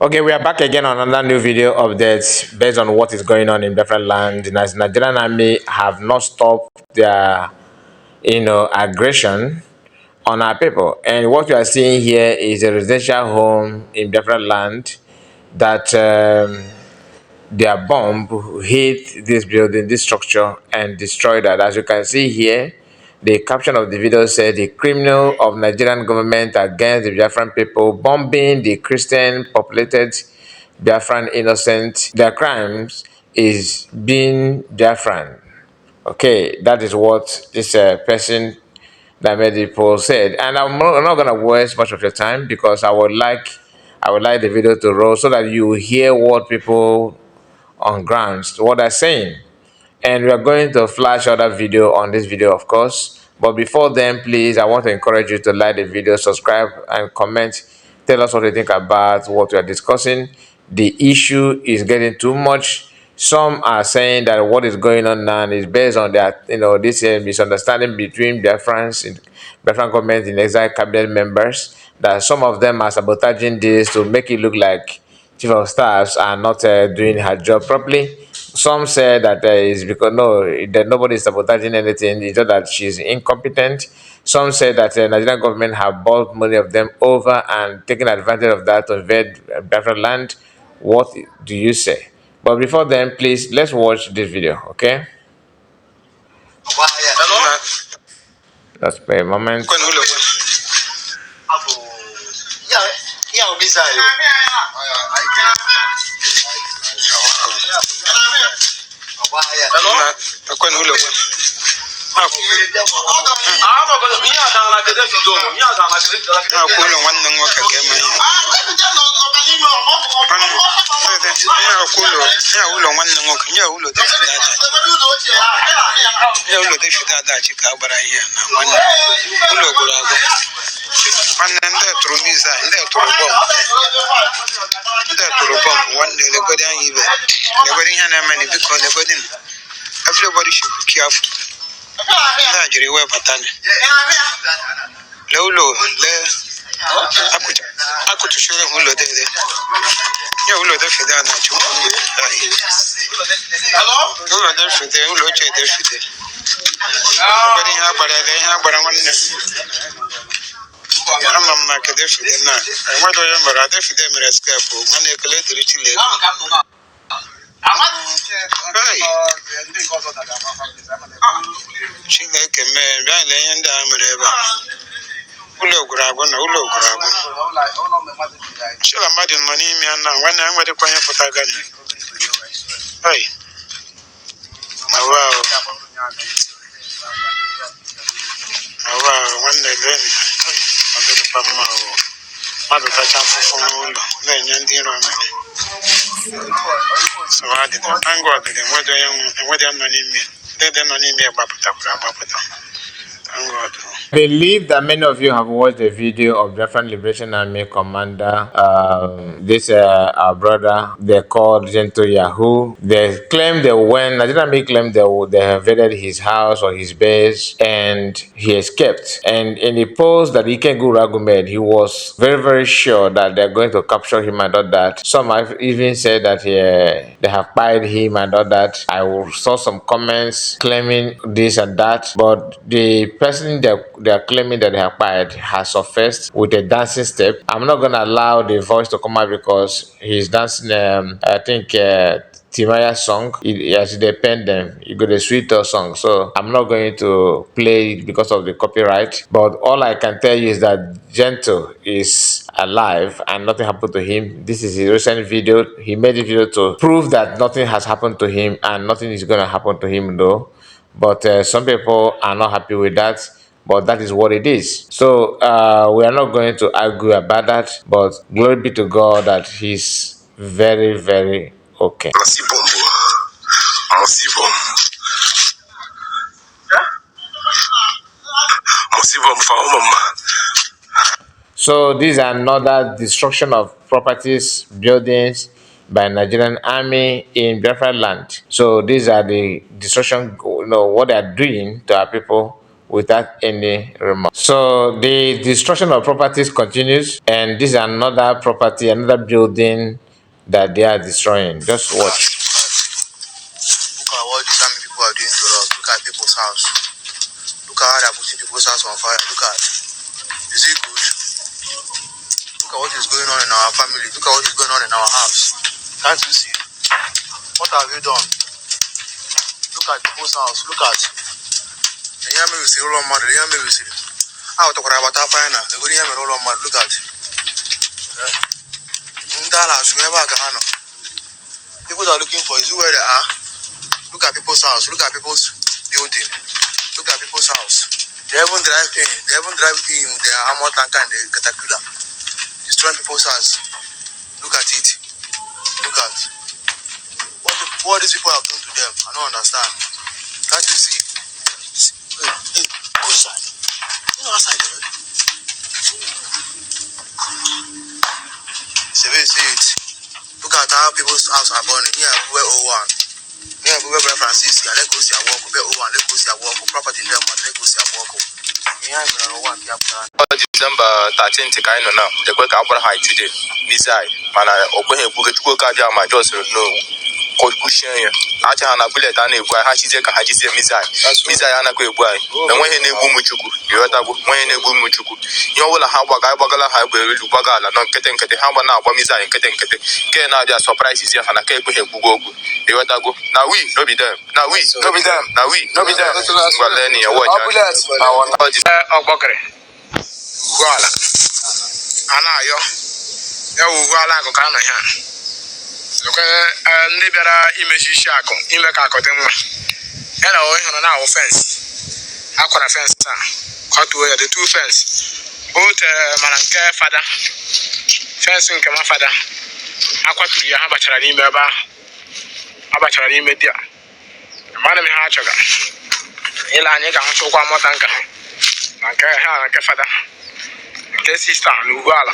Okay, we are back again on another new video update based on what is going on in different land. As Nigerian army have not stopped their, aggression on our people, and what we are seeing here is a residential home in different land that their bomb hit this building, this structure, and destroyed that. As you can see here, the caption of the video said the criminal of Nigerian government against the Biafran people, bombing the Christian populated Biafran innocent. Their crimes is being Biafran. Okay, that is what this person that made the post said. And I'm not gonna waste much of your time because I would like the video to roll so that you hear what people on grounds what they're saying. And we are going to flash other video on this video, of course. But before then, please, I want to encourage you to like the video, subscribe, and comment. Tell us what you think about what we are discussing. The issue is getting too much. Some are saying that what is going on now is based on that, this misunderstanding between Biafran government in exile cabinet members. That some of them are sabotaging this to make it look like chief of staffs are not doing her job properly. Some say that it's because that nobody is sabotaging anything. It's just that she's incompetent. Some say that the Nigerian government have bought many of them over and taken advantage of that to invade Biafran land. What do you say? But before then, please let's watch this video, okay? Hello? Let's play a moment. Everybody should be careful. N9geria way patani. Lolo le akutu shore hulo de. Ya hulo de fida na chu. Hello? Hulo de fida, hulo che de fida. Bari ha bara wanne. Amma ke de fida na. Wa do yan bara de fida mi escape. Wan e kele diri chile. Chineke mee bịa ile ihe ndị a mere ebe a ụlọ ogwuragwụ na ụlọ ogwuragwụ chila mmadụ nọ n'ime ya na nwanne ya nwedịkwa ihe pụta gani nwanne leni ọ dịrịkwa mma mmadụ kacha afụfụ n'ụlọ na-enye ndị iro mere so I did. Thank God that whether I'm not in me, they're not in me about Thank God. I believe that many of you have watched the video of Biafran Liberation Army commander, our brother, they called N9geria. They claimed that when Nigerian army claimed they invaded his house or his base and he escaped. And in the post that N9geria made, he was very, very sure that they're going to capture him and all that. Some have even said that they have spied him and all that. I saw some comments claiming this and that, but the person they are claiming that they have fired has surfaced with a dancing step. I'm not gonna allow the voice to come out because he's dancing. I think Timaya song. As they pen them, you got a sweeter song. So I'm not going to play it because of the copyright. But all I can tell you is that Gentle is alive and nothing happened to him. This is a recent video. He made a video to prove that nothing has happened to him and nothing is gonna happen to him though. But some people are not happy with that, but that is what it is. So we are not going to argue about that, but glory be to God that he's very, very okay. So these are another destruction of properties, buildings by Nigerian army in Biafran land. So these are the destruction, what they are doing to our people without any remorse. So the destruction of properties continues, and this is another property, another building that they are destroying. Just watch. Look at what these army people are doing to us. Look at people's house. Look at how they're putting people's house on fire. Look at. Is it good? Look at what is going on in our family. Look at what is going on in our house. Can't you see? What have you done? Look at people's house. Look at. The yammer will see all on mother. The yammer will see. How to grab a fire now? The good yammer all on mother. Look at. People are looking for is where they are. Look at people's house. Look at people's building. Look at people's house. They haven't drive in. They haven't drive in with their armor tanker and the caterpillar. Destroying people's house. Look at it. Look at what these people have done to them. I don't understand. Can't you see? Hey, go inside. You know outside there. See it. Look at how people's house are burning. Here we're 01. Here we're Biafran. Yeah, let go see a walk. We're 01. Let go see a walk. Property in them. Let go see a walk. December 13th ka anyị nọ na ekwe ka agbara ha jude mizai mana okwenye ekpuke chukwu ka bịa ma jos no kokushie ya acha ha na bullet a na-egbu anyị ha chizie ka ha jizie mizai anakwa egbu anyị enweghị na-egbu ụmụ chukwu ịghọtagbu nwenye na-egbu ụmụ chukwu ihe ọbụla ha gbagala ha egbe elu gbaga ala nọ nkete ha gba na-agba mizai nkete ke na-abịa surprise ha na ka ekweghị ekwugo okwu ịghọtagbu na we no be them ngwa leni ya watch ọgbọkịrị ugwuala a na-ayọ ya ugwuala akụ ka a nọ ya ndị bịara imechi isi akụ ime ka akụ dị mma ya na onye hụrụ na-awụ fensị akwara fensị taa kwatuo ya the two fence both mana nke fada fensị nke ma fada akwaturu ya ha bachara n'ime ebe ahụ abachara n'ime di a mana m ha achọga ile anyị ga-ahụcha ụkwụ amụta nka na nke ha na nke fada nke sista na ugwuala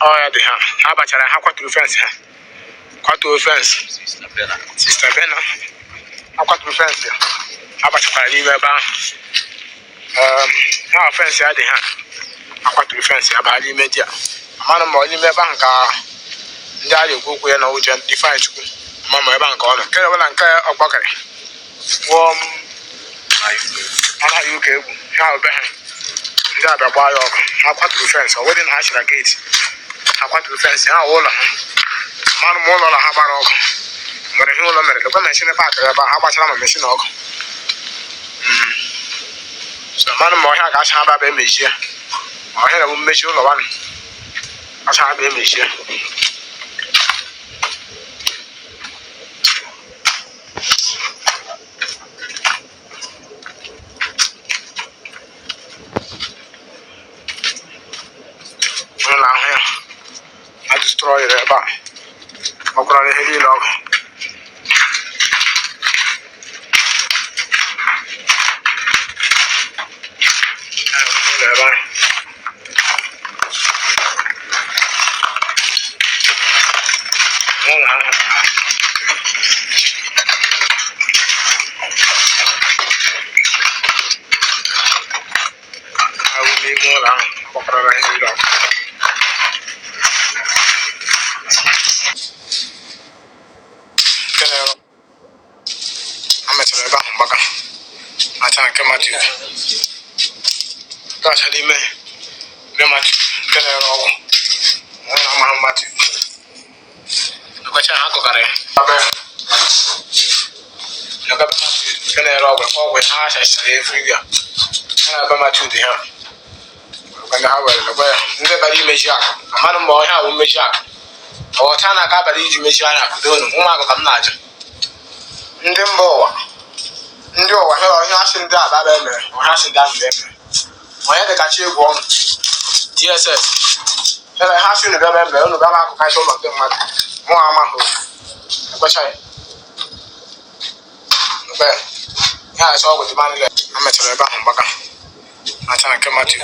ọya dị ha bachara ha kwaturu fensị ha kwatuo fensị sista bena akwaturu fensị ha bachakwara n'ime ebe ahụ ha fensị ya dị ha akwaturu fensị ya baa n'ime di a mana ma n'ime ebe ahụ ka ndị a na-ekwu okwu ya na ụjọ ndị faịn chukwu ma ebe ahụ ka ọ nọ nke ọbụla nke ọgbakọrị gwụọ anaghị ụka egwu ha obe ha ndị abịa gbaa ya ọkụ ha kwaturu fensị ọ wedị na ha chịra geeti ha kwaturu fensị ha ụlọ ha mmanụ ma ụlọ ụlọ ha gbara ọkụ nwere ihe ụlọ mere lekwa meshin paakị ebe ha gbachara ma meshin ọkụ mmanụ ma ọhịa ga-acha ha baba emechie ọhịa na-ebu mmechi ụlọ nwanụ acha ha ba emechie ụlọ ahụ ya a destroyere ebe a ọkwara ihe niile ọgụ That's how they make them at Canaro. I'm at you. Look at Hakokare. Look at Canaro with heart. I say every year. And I'm at you the hand. When I have a way, nobody may jack. A man boy, how we may jack. Or Tana Cabari, you may jack. Don't know I'm not. Ndembo. Ndo, I hasn't done that, or hasn't done them. Why the catch you one? DSS. Tell I have you the government, no Baba catch all of them. More amount. What's I? Well, yeah, I saw with the money. I'm at the back and back. I can't come at you.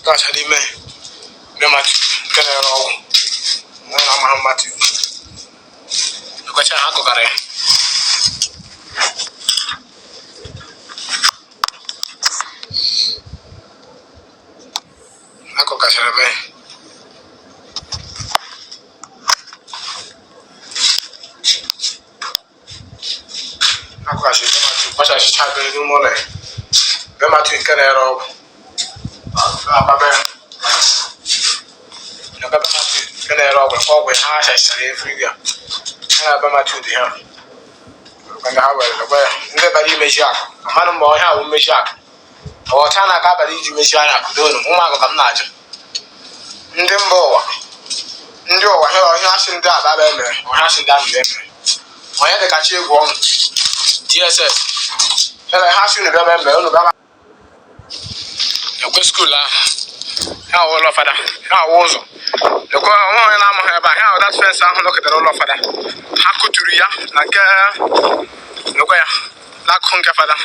That's how they may. Them at General. I'm at you. Look at your uncle. kasara me akwa shi pasha shi cha be no mo le be ma tin kana ro ba be no ba ma tin kana ro ko we ha sha sare free ya ana ba ma tin di ha kana ha ba le ba nde ba di me sha amana mo ha wo me sha o ta na ka ba di ju me sha na ku do no mo ma ko kam na ju ndị mba ụwa ndị ụwa ihe asị ndị aba ba eme ọha asị ndị amị eme onye dị kacha egwu ọnụ DSS ele ha asị unu bịa eme unu bịa ekwe skuul ahụ ha awụ ụlọ fada ha awụ ụzọ lekwe onwe onye na-amaghị ebe a ha awụ dat fensị ahụ nọketere ụlọ fada ha kụturu ya na nke lekwe ya n'akụkụ nke fada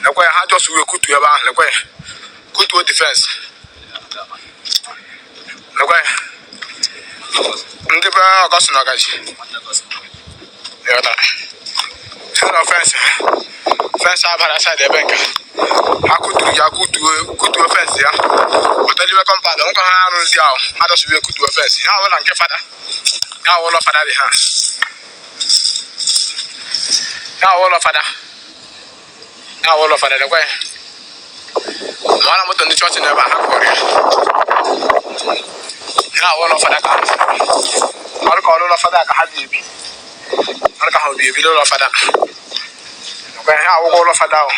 lekwe ya ha jọs wee kutuo ebe ahụ lekwe ya kutuo difensị ndị be ọgọsị na ọgaji ụlọ fensị abara saịdị ebe nke ha kuturu ya kutuo fensị ya oteliwe kọmpand nkwa ha arụ ndị ahụ ha dọsịrị kutuo fensị ha ụlọ nke fada ha ụlọ fada dị ha ụlọ fada dịkwa ya mara moto ndị chọọchị n'ebe a ha kụrụ ya ụlọ fada ka ọrụ ka ụlọ fada ka ha bi ebi ọrụ ka ha bi ebi ụlọ fada kwa ha awụgwọ ụlọ fada ahụ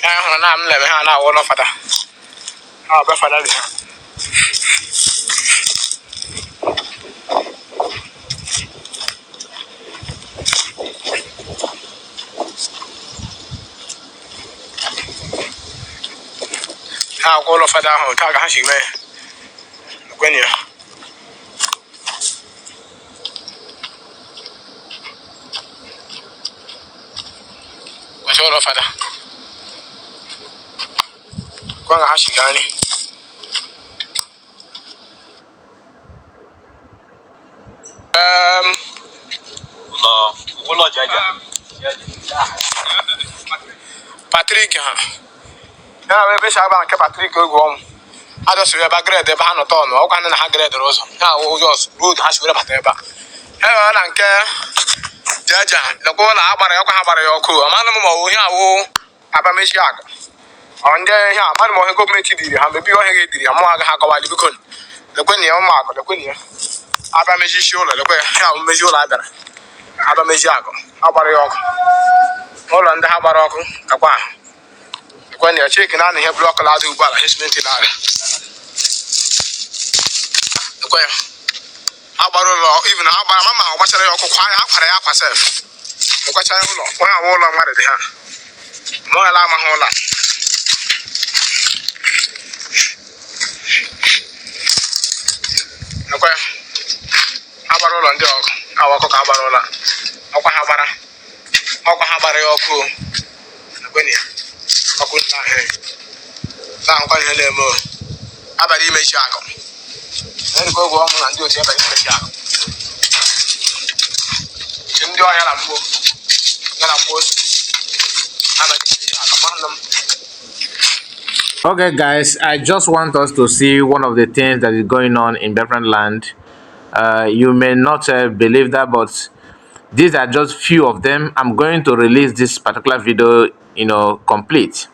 ya hụrụ na m lebe ha na-awụ ụlọ fada ha ọbịa fada dị ha ha akwụkwọ ụlọ fada ahụ ka ha si mee ekwenye ya kwacha ụlọ fada kwa ha si gaa nri ụlọ jaja Patrick ha ya na ebe shaba nke Patrick ogwu ọmụ adọsịrị ebe grade ebe ha nọ tọnụ ọkwa ndị na ha grade ụzọ ya ụzọ road ha si were bata ebe a ebe na nke jaja lekwa ụlọ agbara ya ọkwa ha gbara ya ọkụ amanụ m ma ihe awụ abamechi akụ ndị ihe amanụ m ihe gọọmenti diri ha mebi ọhịa ga-ediri ya mụ aga ha akọwali biko lekwenye ya ụmụ akụ lekwenye ya abamechi isi ụlọ lekwe ya ahụ mmezi ụlọ abịara abamechi akụ agbara ya ọkụ ụlọ ndị ha gbara ọkụ kakwa ahụ when you're checking on here, block a lot of ball, his minting out. How about even how about Mamma, how much are you quiet? How can I help myself? The question I will when I will on married her. More alarm my whole life. Okay. How about all on the dog? How about all that? How about your cool? When you na nkwa ihe na-eme abalị imechi akụ ndị ogwe ọmụ na ndị otu abalị imechi akụ ndị ọhịa na mgbo abalị imechi akụ. Okay guys, I just want us to see one of the things that is going on in Biafran land. You may not believe that, but these are just few of them. I'm going to release this particular video, complete,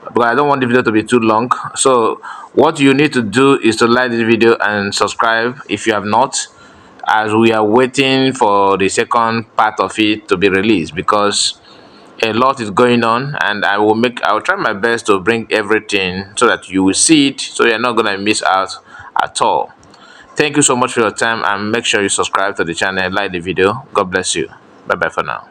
because I don't want the video to be too long. So what you need to do is to like this video and subscribe if you have not, as we are waiting for the second part of it to be released, because a lot is going on, and I will try my best to bring everything so that you will see it, so you're not gonna miss out at all. Thank you so much for your time, and make sure you subscribe to the channel, like the video. God bless you. Bye bye for now.